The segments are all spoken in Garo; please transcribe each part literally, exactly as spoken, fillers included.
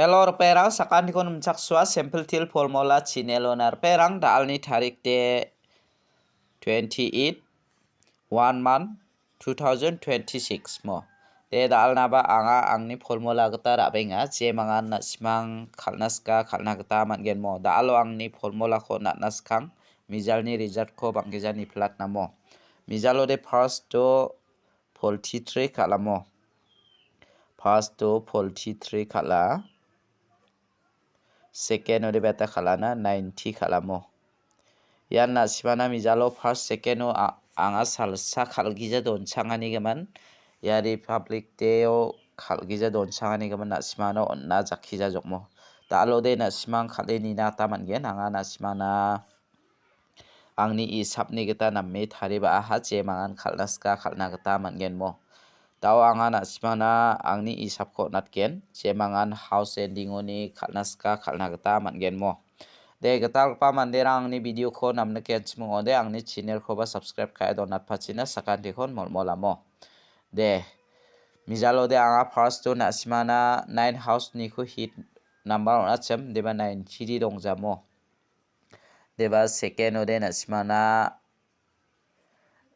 Hello, riperang, sakantikon nimchaksua, Simple Teer Formula channel-ona riperang, da·alni tarik de twenty-eight, one month, two thousand twenty-six mo. De, da·alnaba anga angni formula gita ra·benga, jemangan na·simang kal·na sika, kal·na gita man·gen mo. Da·alo angni formulako natna skang, mijalni resultko bang·gija niplatna mo. Mijalo de first-o forty-three kal·amo. First-o forty-three kal·a. Second-o de beta kal·ana ninety kal·amo. Ian na·simana mijalo first, second-o a-, anga salsa kal·gija donchanganigimin. Ia Republic Day-o kal·gija donchanganigimin na·simano on·a jakkija jokmo. Da·alode na·simang kal·e nina gita man·gen. Anga na·simana angni isapni gita name taribaaha jemangan kal·na sika kal·na gita man·gen mo. Da·o anga na·simana angni isapko on·atgen, jemangan house ending-oni kal·na sika kal·na gita man·gen mo. De, gitalgipa manderang angni video-ko namnikenchim ong·ode, angni channel-koba subscribe ka·e donatpachina sakantikon molmolamo. De, mijalode anga first-o na·simana nine house-niko hit number on·achim, deba ninety-three dongjamo. Deba second-ode na·simana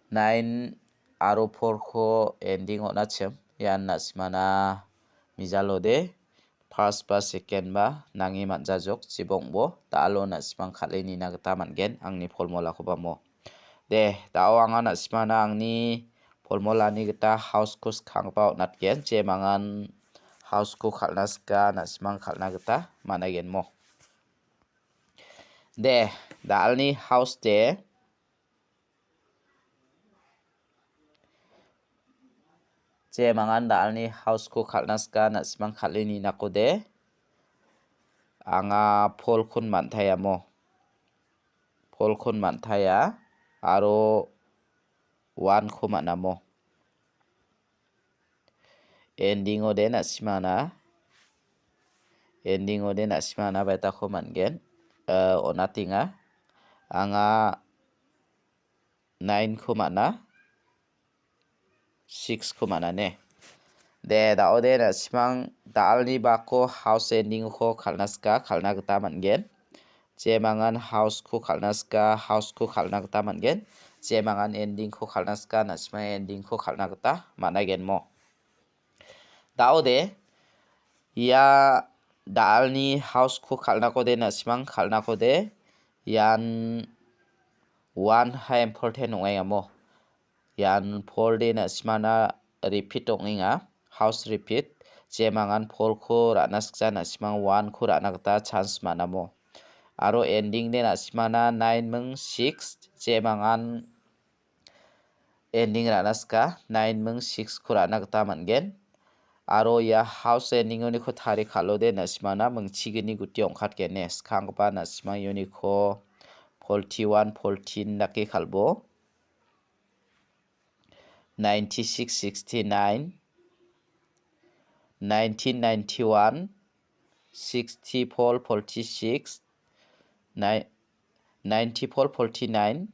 nine aro four-ko ending on·achim. Ian na·simana mijalode first ba second ba nange man·jajok, jibongbo da·alo na·simang kal·e nina gita man·gen angni formulakoba mo. De, da·o anga na·simana angni formulani gita house-ko skanggipa on·atgen, jemangan house-ko kal·na sika na·simang kal·na gita man·aigen mo. De, da·alni house de. Jemangan da·alni house-ko kal·na sika na·simang kal·e ninako de. Anga four-kon man·taiamo. Four-kon man·taia aro one-ko man·amo. Ending-ode na·simana, ending-ode na·simana betako man·gen. Eh, on·atenga. Anga nine-ko man·a, six-ko man·a ne. De, da·ode na·simang da·alni bako house ending-ko kal·na sika, kal·na gita man·gen. Jemangan house-ko kal·na sika, house-ko kal·na gita man·gen. Jemangan ending-ko kal·na sika, na·sima ending-ko kal·na gita man·aigen mo. Da·ode, ia da·alni house-ko kal·nakode, na·simang kal·nakode, ian one-ha important ong·aia mo. Ian four de na·simana repeat ong·enga. House repeat. Jemangan four-ko ra·na sikja na·simang one-ko ra·na gita chance man·amo. Aro ending de na·simana nine ming six. Jemangan ending ra·na sika. Nine ming six-ko ra·na gita man·gen. Aro ia house ending-oniko tari kal·ode na·simana mingchigni guti ong·katgen ne. Skanggipa na·simang uniko forty-one, fourteen dake kal·bo. Ninety-six, sixty-nine, nineteen ninety-one, sixty-four, forty-six, ni-, ninety-four, forty-nine,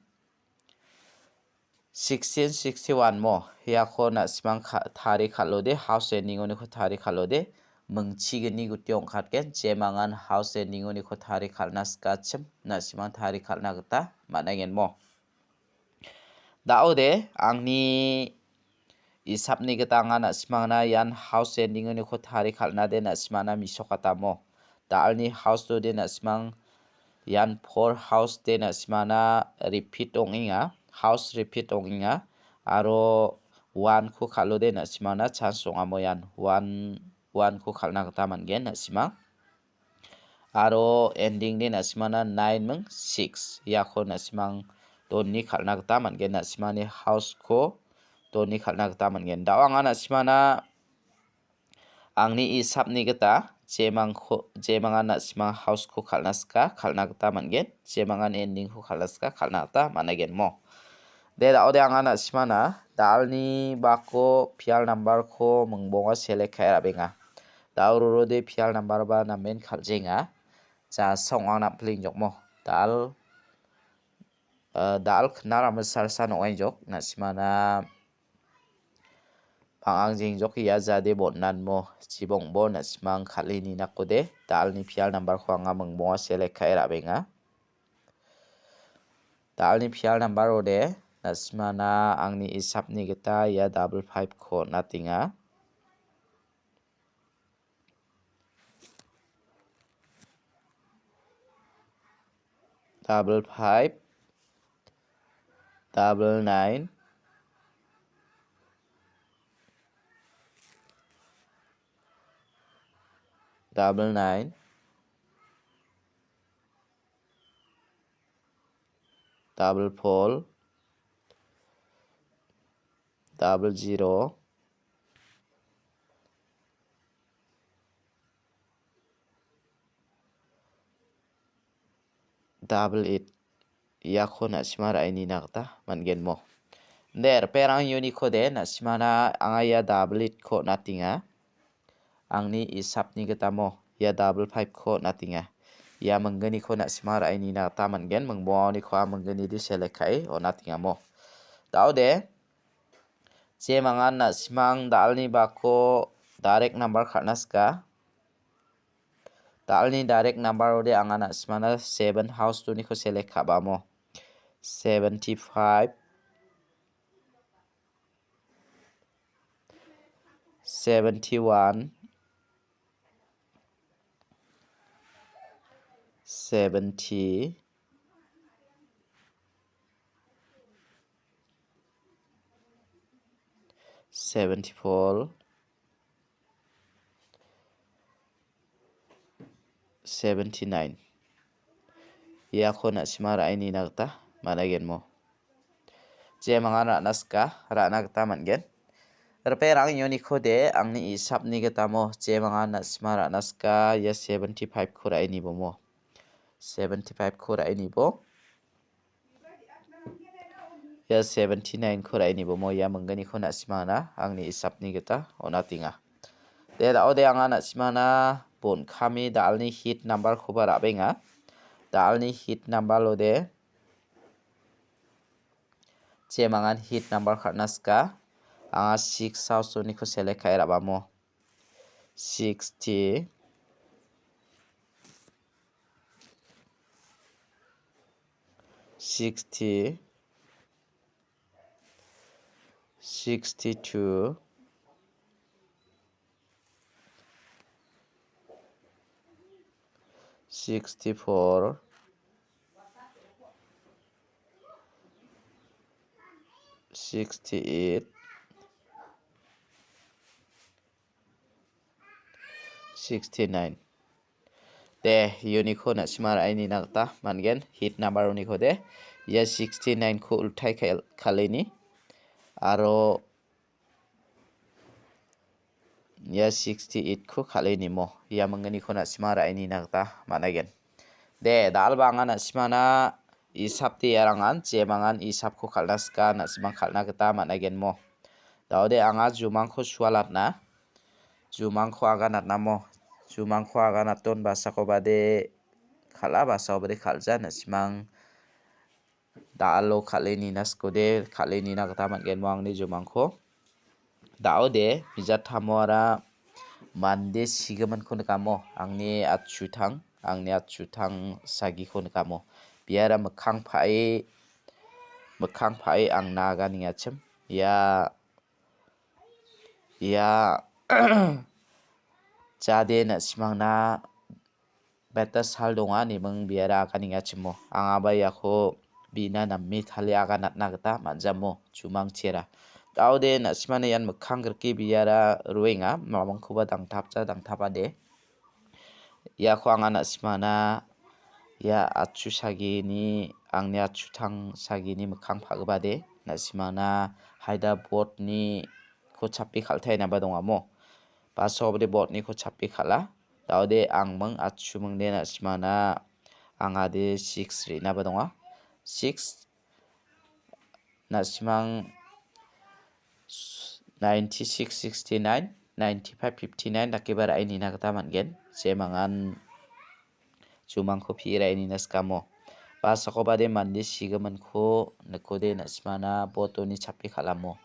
sixteen sixty-one mo. Iako na·simang ka-, tari kal·ode, house ending-oniko tari kal·ode, mingchigni guti ong·katgen, jemangan house ending-oniko tari kal·na sikachim, na·simang tari kal·na gita man·aigen mo. Da·ode, angni isapni gita anga na·simangna ian house ending-oniko tari kal·na de na·simana misokatamo. Da·alni house-o de na·simang ian four house de na·simana repeat ong·enga, house repeat ong·enga, aro one-ko kal·ode na·simana chance ong·amo ian one, one-ko kal·na gita man·gen na·simang. Aro ending de na·simana nine ming six. Iako na·simang doni kal·na gita man·gen, na·simani house-ko doni kal·na gita man·gen. Da·o anga na·simana angni isapni gita jemangko, jemangan na·simang house-ko kal·na sika, kal·na gita man·gen. Jemangan ending-ko kal·na sika, kal·na gita man·aigen mo. De, da·ode anga na·simana da·alni bako pial number-ko mingbonga select ka·e ra·benga. Da·o rorode pial number-ba namen kal·jenga. Jasa ong·a napling jokmo. Da·al, eh, da·al knar amo sarsa ong·ain jok. Na·simana Bang·ang jengjok ia jade bon·anmo chibongbo na·simang kal·e ninakode, dalni pial nambarko anga mingbonga select ka·e ra·benga. Dalni pial nambar ode, na·simana angni isapni gita ia double five-ko on·atenga. Double five, double nine, double nine, double four, double zero, double eight. Iako na·sima ra·e nina gita man·genmo. De, reperang uniko de, na·simana anga ia double eight-ko on·atenga. Angni isapni gitamo ia double five-ko on·atenga. Ia mingginiko na·sima ra·e nina gita man·gen, mingbongaoniko a minggini de select ka·e on·atengamo. Daode, jemangan na·simang dalni bako direct number kal·na sika. Dalni direct number ode anga na·simana seven house two-niko select ka·bamo. Seventy-five, seventy-one, seventy, seventy-four, seventy-nine. Iako na·sima ra·e nina gita man·agenmo. Jemangan ra·na sika, ra·na gita man·gen. Reperang uniko de angni isapni gitamo jemangan na·sima ra·na sika, ia seventy-five-ko ra·e nibomo. Seventy-five-ko ra·e nibo. Ia seventy-nine-ko ra·e nibomo ia mingginiko na·simana angni isapni gita on·atenga. De, daode anga na·simana bon kami dalni hit number-koba ra·benga. Dalni hit number ode jemangan hit number kal·na sika. Anga six house two-niko select ka·e ra·bamo. Sixty, sixty, sixty-two, sixty-four, sixty-eight, sixty-nine. De, uniko na·sima ra·e nina gita man·gen. Hit number uniko de. Ia sixty-nine-ko ultai kal-, kal·e ni. Aro ia sixty-eight-ko kal·e nimo. Ia mingginiko na·sima ra·e nina gita man·aigen. De, dal·ba anga na·simana isap de iarangan, jemangan isapko kal·na sika, na·simang kal·na gita man·aigenmo. Daode anga jumangko sualatna, jumangko aganatnamo, jumangko aganaton basakobade kal·a, basakobade kal·ja, na·simang da·alo kal·e nina sikode, kal·e nina gita man·gen mo angni jumangko. Da·ode, bijatamoara mande sigiminko nikamo, angni atchutang, angni atchutang sagiko nikamo. Biara mikkang pa·e, mikkang pa·e angna aganengachim. Ia, ia jade na·simangna beta sal donga, niming biara aganengachimo. Angaba iako bina name tale aganatna gita man·jamo, jumangchera. Daode na·simana ian mikkang grike biara roenga, mamingkoba dangtapja dangtapade. Iako anga na·simana ia atchu sagini, angni atchutang sagini mikkang pa·gipade, na·simana haida botni ko chapi kal·tainaba dongamo. Basobri botni ko chapi kal·a. Daode angming atchumingde na·simana angade six re·naba donga. Six na·simang ninety-six, sixty-nine, ninety-five, fifty-nine dakeba ra·e nina gita man·gen. Jemangan jumangko pi·e ra·e nina sikamo. Basakobade mande sigiminko nikode na·simana botoni chapi kal·amo.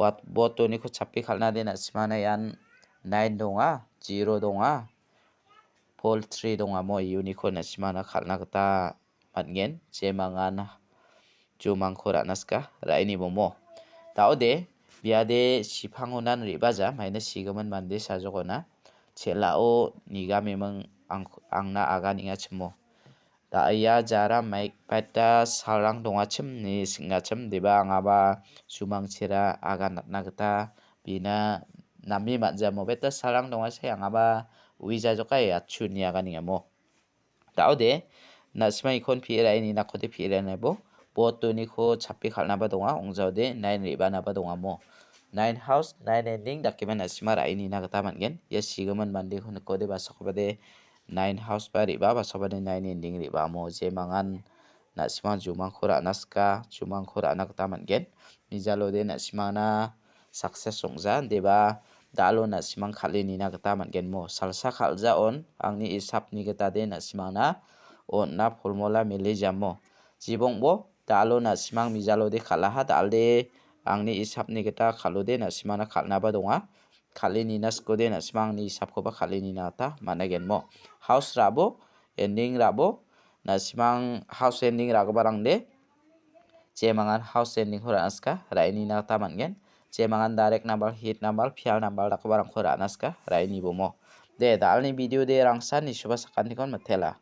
Bot-, bot doniko chapi kal·na de na·simana ian nine donga, zero donga, four three donga mo iuniko na·simana kal·na gita man·gen. Jemangan jumangko ra·na sika, ra·e nibomo. Da·ode, biade sipangonan re·baja, maina sigimin mande sajokona. Chel·ao nigameming ang-, angna aganengachimo. Da·ia jara maik paita salrang dongachim ni singachim, deba angaba jumangchira aganatna gita bina name man·jamo. Beta salrang dongasai angaba uijajokai achu ni aganengamo. Da·ode, na·sima ikon pi ra·e ninakode pi ra·e nebo. Bot doniko chapi kal·naba donga, ong·jaode nine re·banaba dongamo. Nine house, nine ending dakeba na·sima ra·e nina gita man·gen. Ia sigimin mandeko nikode basakobade nine house ba re·ba, basakobade nine ending re·bamo. Jemangan na·sima jumangko ra·na sika, jumangko ra·na gita man·gen. Mijalode na·simangna success ong·ja, deba da·alo na·simang kal·e nina gita man·gen mo. Salsa kal·jaon angni isapni gitade na·simangna on·na polmola melejamo. Jibongbo da·alo na·simang mijalode kal·aha, da·alde angni isapni gita kal·ode na·simangna kal·naba donga. Kal·e nina sikode na·simang angni isapkoba kal·e nina gita man·agenmo. House ra·bo, ending ra·bo, na·simang house ending ra·giparangde jemangan house endingko ra·na sika, ra·e nina gita man·gen. Jemangan direct number, hit number, pial number dakgiparangko ra·na sika, ra·e nibomo. De, da·alni video de rangsan nisuba sakantikon mitela.